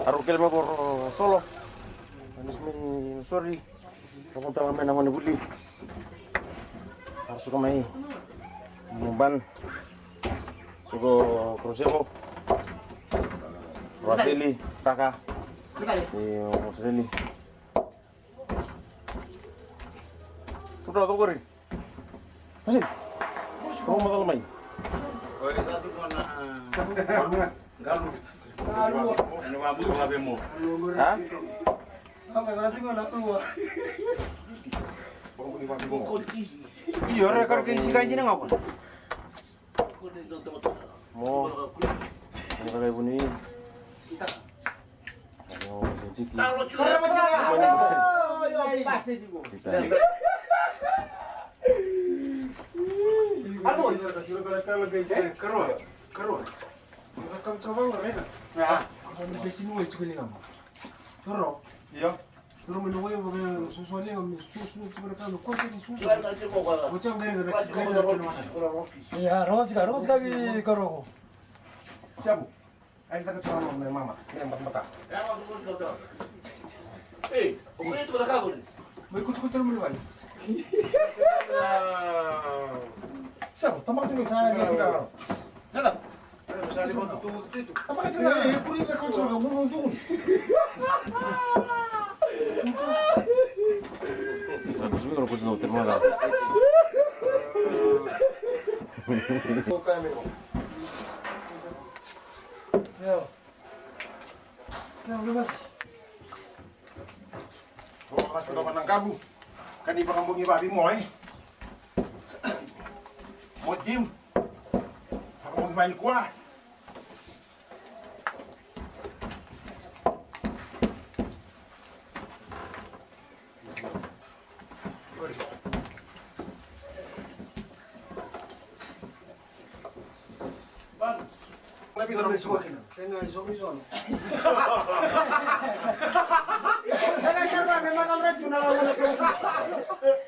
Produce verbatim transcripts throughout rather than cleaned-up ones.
Aro kele mai ko ro solo. Anis mai sori. Ko tala mai na ngone vuli. Aro suka mai. Muban. Suka Krosebo. Roseli, Taka. Ni Roseli. Kuda ko kori. Masih. Kau matal mai. Oi, tadi ko na galu. Galu. Anu wa mu wa be mo. Ha? Apa tadi ko na tua. Iyo, rekar ke si kanji na ngako. Mo. Mo ka kai vuni. Mo, jiki. Karua, karua. Mo ka kam sa vanga rena. Ah, mo besi ni wai tukuni ngama. Toro. Iyo. Toro mai na wai vaka susu ali ngam susu tukuni kana kosa ni susu. Mo tsa ngari na ngari na kana. Ya, rosi ka, rosi ka vi karoko. Siabu. Ai taka toro mai mama. Kira mata mata. Ei, o kaya tu na kago ni. Mai kutu kutu mai vale. Siabu, tamaka tu mai. Nada. Io. Io, io. Io, io. Io, io. Io, io. Ka ni vakabogi vavi mo, e? Mo tim. Vakabogi mai ni kua.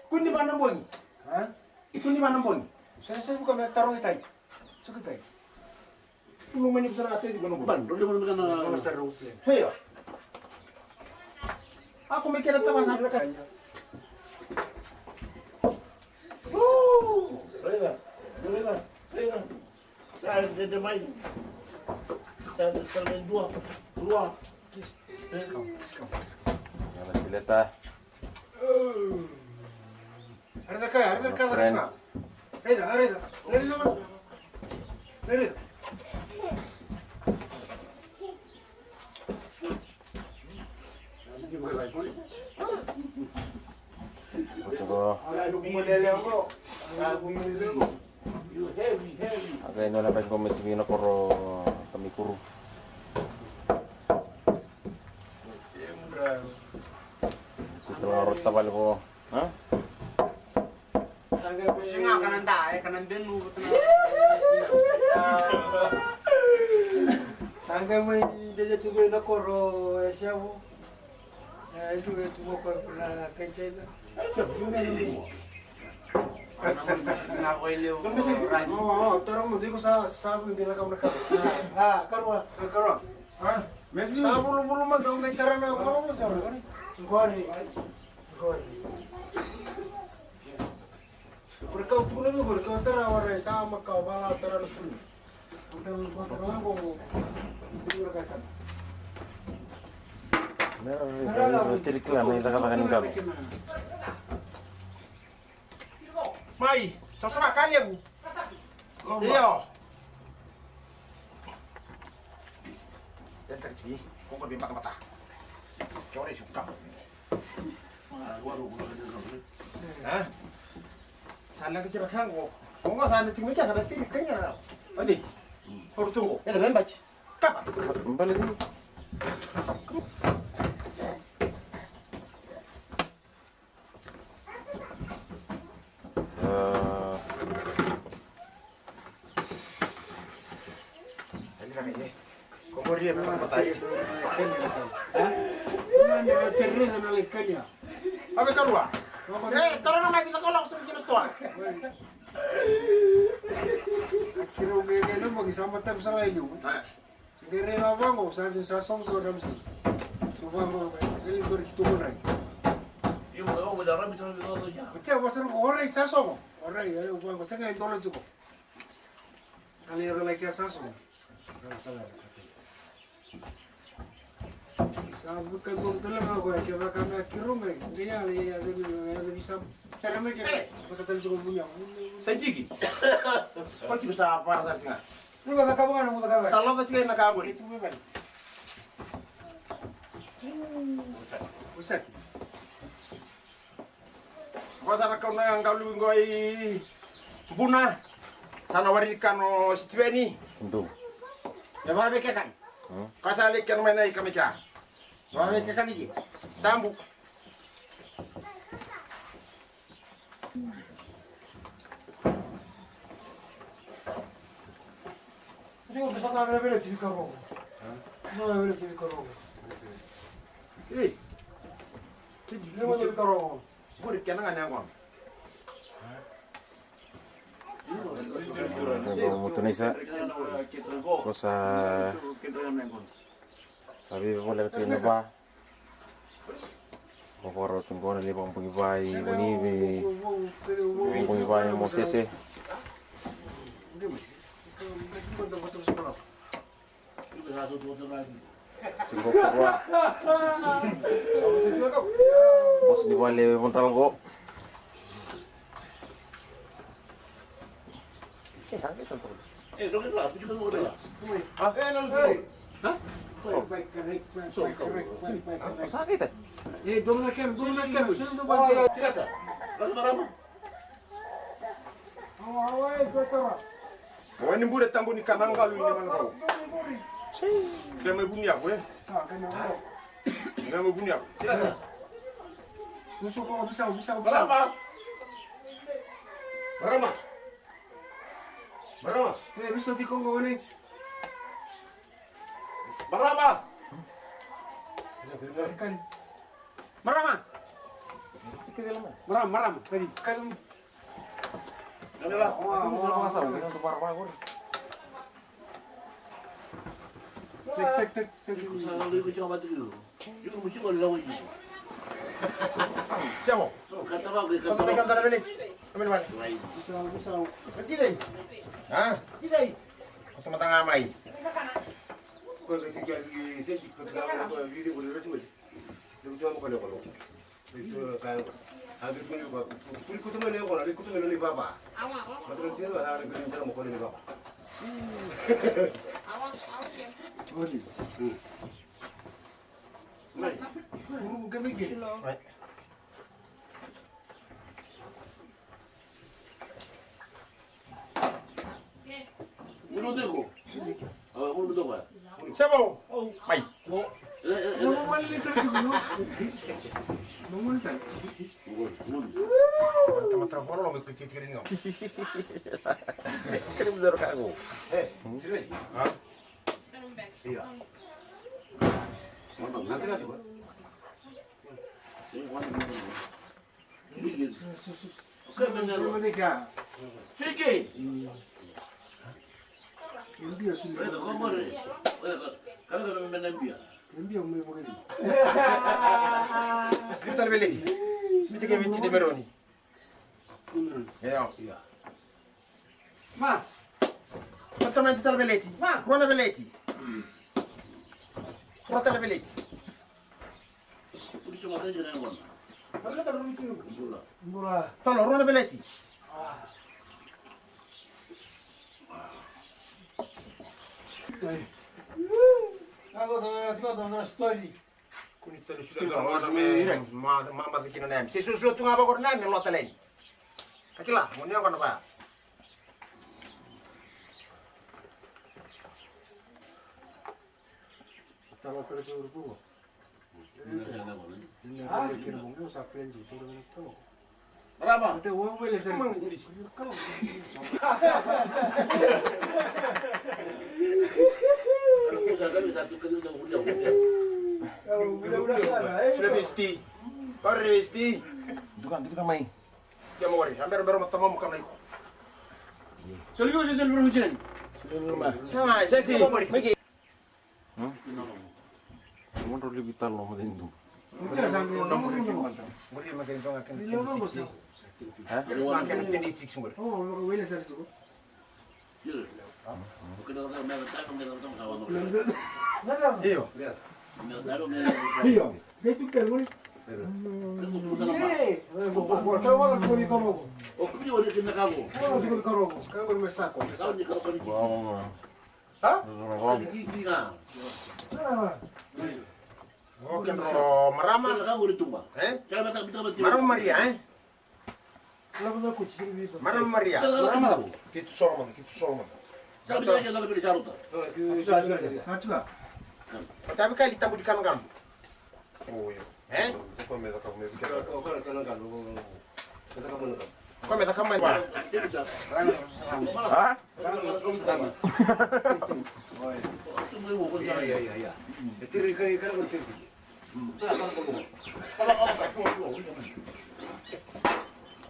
Kuni mana bogi. Ha? Kuni mana bogi. Saya, saya buka me taro itai. Cuka itai. Sulu mani busana ate di bono bogi. Ban, dole bono kana. Kana saru pia. Heyo. Aku mikir tama sa. Rega, rega, rega. Sa dede mai. Sa dede mai dua, dua. Kisikau, kisikau, kisikau. Yana sileta. Arida kaya, arida kaya. Raica, arida. Raica, raica. Aga ino na basi ko me timi na koro kami kuru. Kita la rota bali ko, ha? Sega kana da, e kana benu. Sega mai dede tu na koro e sevu. E tu e tu ko na kai China. Ah, karua. Ah, karua. Ah, me sa vulu vulu ma dau ngai tara na ko sa. Gori. Gori. Ora kau tukuna vei iko, ora kau tara, ora sa ma kau vala tara na tuna. Ora kau tukuna vei iko, ora kau tara. Mera, mera, mera, tiri kila na icakacaka ni galu. Mai, savasava ka levu. Io. Tena tara tiki, ko ko vei batabata. Ke ora isu kapa. Ha? Sa leqa tiko na ka qo. Qo sa na tiko mai kea sa na tiri kaina na. Adi. Oru tu qo. Eda me bati. Kapa. Bale tu. Ave karua. E, tara na mai vita kola ko sa kina stoa. Kira ume kena mo ki sama tapu sa lai liu. Kere na vango, sa ni sa sogo tu na msi. Tu vango, ele kore ki tu rai. Io, mo mo da rami tu na vango ya. Ko te vasa ko rai sa sogo. Rai, ayo vango, sa ngai dola juko. Ale ro lai ke sa sogo. Sa buka dua tale ga koya, kevaka me kirou mai, qai ya, ya, ya, ya, ya, ya, visa. Tere mai ke, buka tale tiko vuni au. Sa jiki. Ko tiko sa para sa tiko ga. Ni vaka vaka na muda ka vaka. Sa loka tiko na ka vuri. Tiko mai vale. Usaki. Ko sa na kau na galu qo i Buna. Sa na wari ni kano Sitiveni. Ndu. E vavekekani. Hmm. Ko sa le keno mai na ika mai kea. Vavekekani ki. Tambu. Io, me sa na vele ti vika rogo. Ha? Na vele ti vika rogo. Ei. Ti vika rogo. Buri kena ga na yaqona. Mutunaisa. Ko sa sa veivoleka tiko na va. Ko vakarau tiko na levu vakabogi va i Vanive. Vakabogi va i Mosese. Tiko kurua. Bosi ni vale vodrala qo. Awa ni bure tabu ni kana galu ni mana kau. Kema ibuni yako, eh? Kema ibuni yako. Marama. Marama. Marama. Eh, bisa di kongo wane. Marama. Marama. Marama, marama. Kari, kari. Tek, tek, tek, tek. Semo. Kata mai kata na veleti. Kata mai vale. Kidai. Ha? Kidai. Kata mata ga mai. Sebo. Mai. Tamata volo me kuti tiri ngau. Kere mudar kago. Eh, sirve. Ha? Iya. Mana nanti lagi, Pak? Ini mana? Fiki. Kita lebih leci. Kita ke viti de meroni. Io. Ma. Quanto mai tale veleti? Ma. Rua na veleti. Rua tale veleti. Talo, rua na veleti. Kuni tale sula ga me ma ma ma kina na yame. Se suasua tu ga vaka na yame, lo tale ni. Ka kila, mo ni yaqona vaya. Talo tale tu tu. Marama. Sila vei Sti. Ore Sti. Duka, duka mai. Dia mo ore. Ambero, ambero mata mamu kana iko. Soli vei, soli vei, soli vei. Soli vei, soli vei. Sexy. Miki. Talo mo dei duba. Io. Io. Oke, bro, marama. E? Marama Maria, e? Marama Maria. Marama. Keitou solo mada, keitou solo mada. Sa tiko. Tavi ka li tabu di kanagamu. Oi, io. E? Koya me caka mai.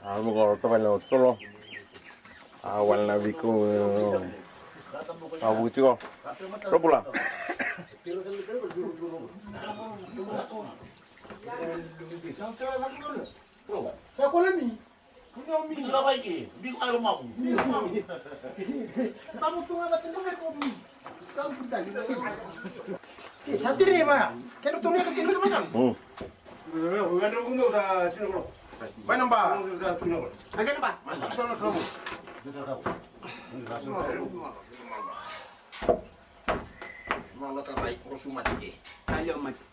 A, mo ko tavale na tolo. A, wale na viko. A, vuki tiko. Robula. Sa kola mi. Sa tiri ma. Kena tu ni ka tiri tu na. Vai na ba. Ake na ba. Malota vai ko su mati ke. Ayo mati.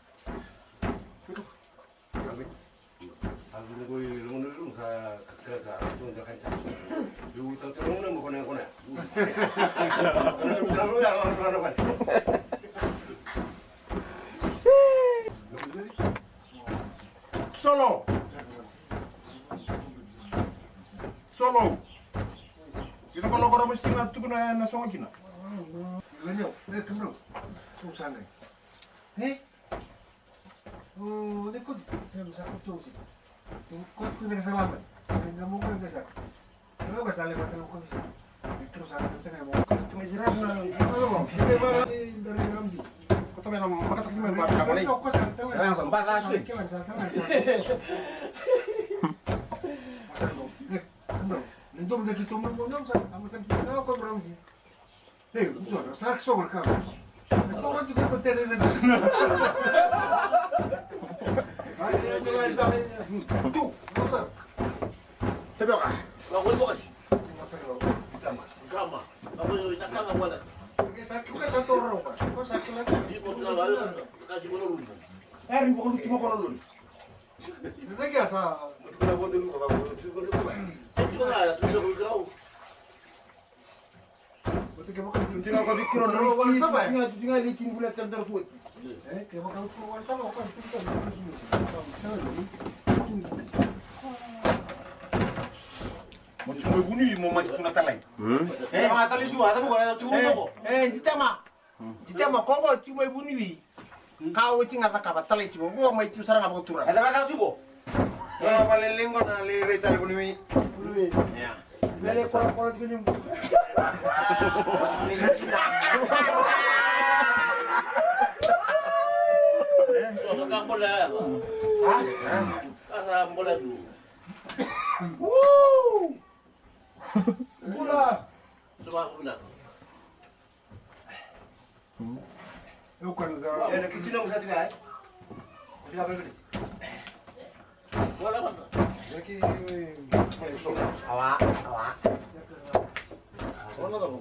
Solo. Solo. Kita ko loko ramo sina tukuna na songo kina. Leleo, e kemro. Song sangai. E? O, de ko, tem sa ko tosi. Ko tu de salama. Nga mo ko sa. Nga ba sale ba ko sa. Terus sa ko tenga mo. Tu me jira na. Ko to me na makata ki me ba ka mo. Ko sa tenga. Ko ba da su. Ke man sa tenga sa. Ko sa ko. Ni dum de ki to mo mo sa. Sa mo tenga ko Ramsi. Ei, Jona, sa ki sogo na ka. E toka tiko e matere de. Ai, ai, ai, ai. Tu, tu sa. Tebioka. Ka ko boka si. Masa ka. Sama. Sama. Ka ko na ka na wala. Ke sa ki ka sa toro ba. Ko sa ki la. Di mo na wala. Ka si mo ru. Eri mo ko lu mo ko lu. Ni ke sa. Mo ko na bo de lu ko ba ko. Ti ko na ya tu ko grau. Mo tiko mai Vuniwi mo mati tu na talai. Hmm? E, ma talai sua, tabu ko, e, tiko mai ko. E, e, titema. Titema, ko ko tiko mai Vuniwi. Ka oti ga cakava talai tiko, qo mai tu sara ga vakaturaga. E cakava tiko. Io, vale leqa na le rai tale Vuniwi. Vuniwi. Ia. Vele kola kola tiko ni. So, ka kola ya. Ha? Ka sa kola tu. Woo! Bula. So, ka kola. Eu quero usar. Era que tinha um gato, né? Era que. Olá, olá. Olá, olá.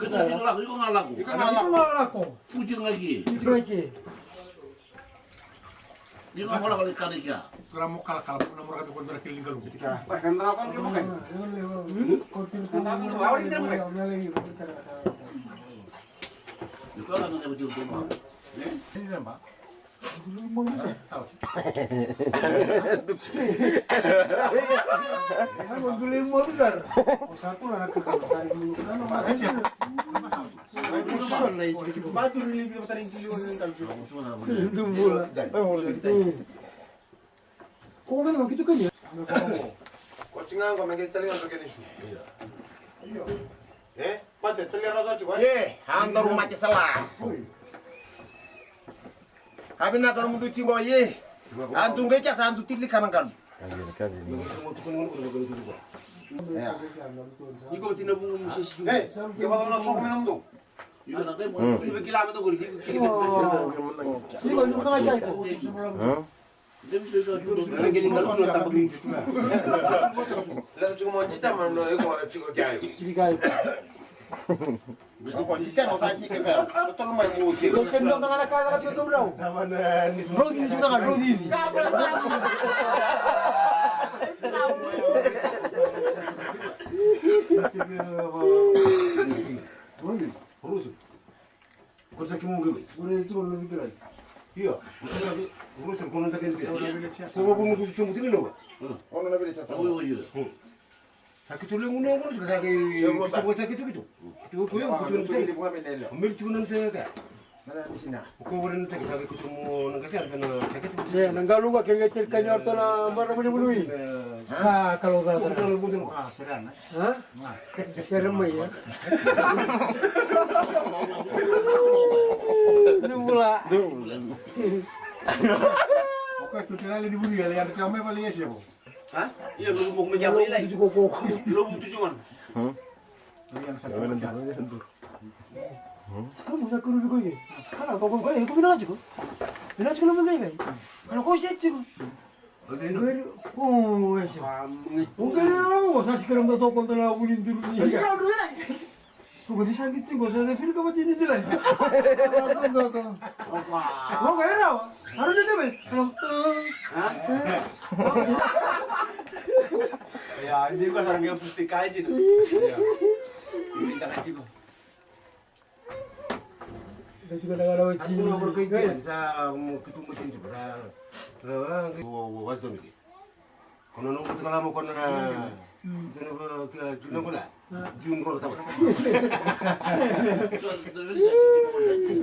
Iko ga lako, iko ga lako. Puti ga ke. Iko ga lako, iko ga lako. Kura mo kalakala, mo na mo raka ko dra kili galu. Tika. Ba kan da ko mo kan. Iko ga na ko mo. Eh? Ini ba. Ye, a daru mate sala. A vinaka nomudou tiko, ye. A dou qai kea sa dou tili kana galu. Iko tina vuku mo sesi tu. Iko na kai mo. Iko kila mata qori, iko kila. Iko na kai ko. Rusu. Ko sa kimo gimi. Ko sa kimo gimi. Io. Ko sa kimo gimi. Ko sa kimo gimi. Ko sa kimo gimi. Sa keitou lewe gunu gunu sa kei keitou sa keitou keitou. Keitou ko yo keitou na keitou. Ko meli tiko na sa ka. O koya warai na take sa keitou mo na qase anta na take. E na galu ga ke qai teri kani o ratou na mara mulimuli. A kalau ca sara. A sara na. A sara mai ya. Dubula. O koya tu tena le ni vuli ya le ya tama mai vale ya sebo. Ha? Ia, lobu mo kumejaba ilai. Lobu tu cuman. Lobu sa kuru biko ye. Kana ko ko ko ko bina tiko. Bina tiko lobu ngai ngai. Kana ko se tiko. O ngai o ese. O ngai na mo sa sikara mo to kontra na vuli duru ni. Ko ko disa ki tiko sa se fili ko mati ni dila. Ko ko era. Aro ni tebe. Ya, ini ko sarang yang pasti kaji na. Ini tak kaji ko. Dai tiko na gana wai tiko. Aku na berkai tiko sa mo kitu mo tiko sa. Wasdom ki. Kono no kutu kala mo kono na. Kono ko kila juna kola. Jun ko tawa.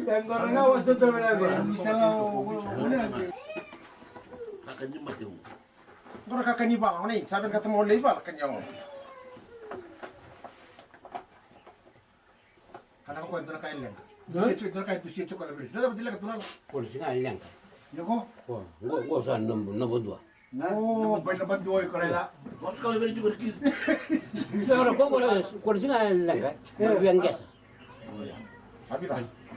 Dangor nga wasdom tama na. Misala. Kaka ni mate. Qo na ka kani vala, o nei, sa vei kata mo lei vala kani yago. Kana ko dra kai lenga. Se tu dra kai tu se tu kala vei. Dra vei lenga tu na. Ko si ga lenga. Yoko. Ko, ko, ko sa na, na vadua. O, bai na vadua ko la. Ko si ga vei tu ko ki. Ko, ko, ko si ga lenga. Ko vei ngesa. Abila.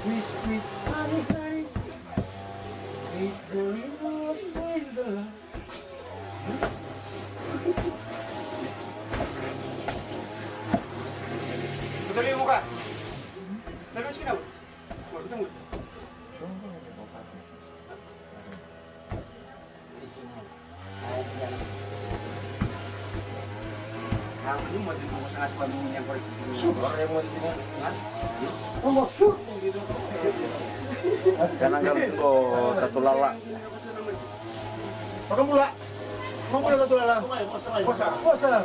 Squeeze, squeeze, honey, honey. Squeeze the ring, squeeze the love. Kena galu tiko Tatulala. Vakabula. Vakabula Tatulala. Vosa. Vosa.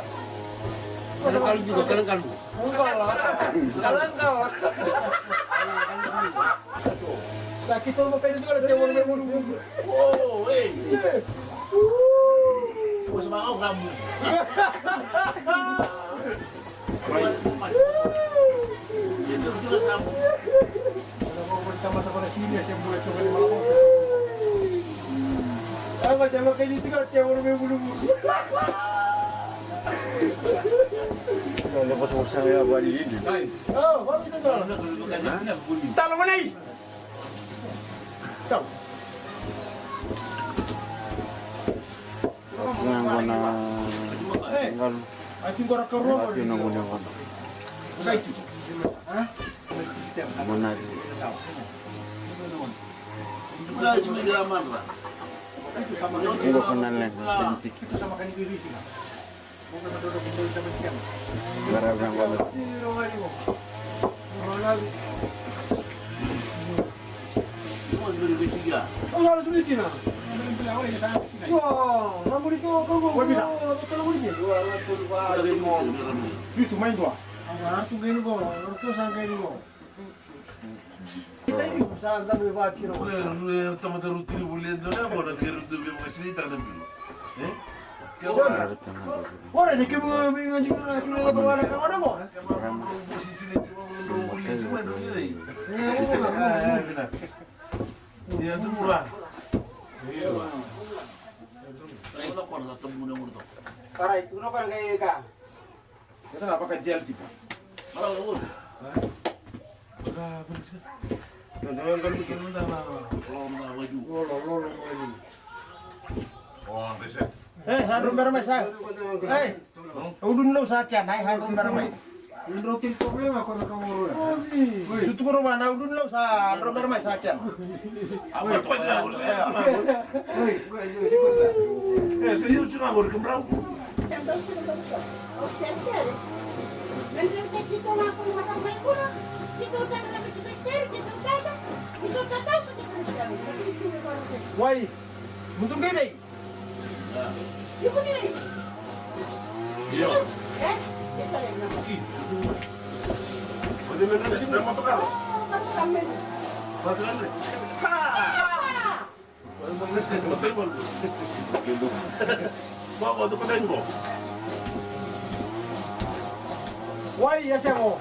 Kena galu tiko, kena galu. Kalangala. Kalangala. Sa keitou makaina tiko na tevoro me bulubulu. O, ei. Vosa vakaokamu. Ava, tama kei ni tiko na tevoro me bulubulu. Talo manai. Talo. Ngana. Ngana. Ati ngora karua. Ati na ngone ngona. Monari. Ngo kona lenga. Ora ni kemu me ngaji kura kura na kawana mo. Ia tu mura. Alright, tu na kona kai ka. Kita na baka jail tipa. Eh, sa dro bera mai sa. Eh, udru ni lau sa kena, eh, sa dro bera mai. Su tukuna vua na udru ni lau sa dro bera mai sa kena. Wai, mutu qai vei? Wai, ya se mo.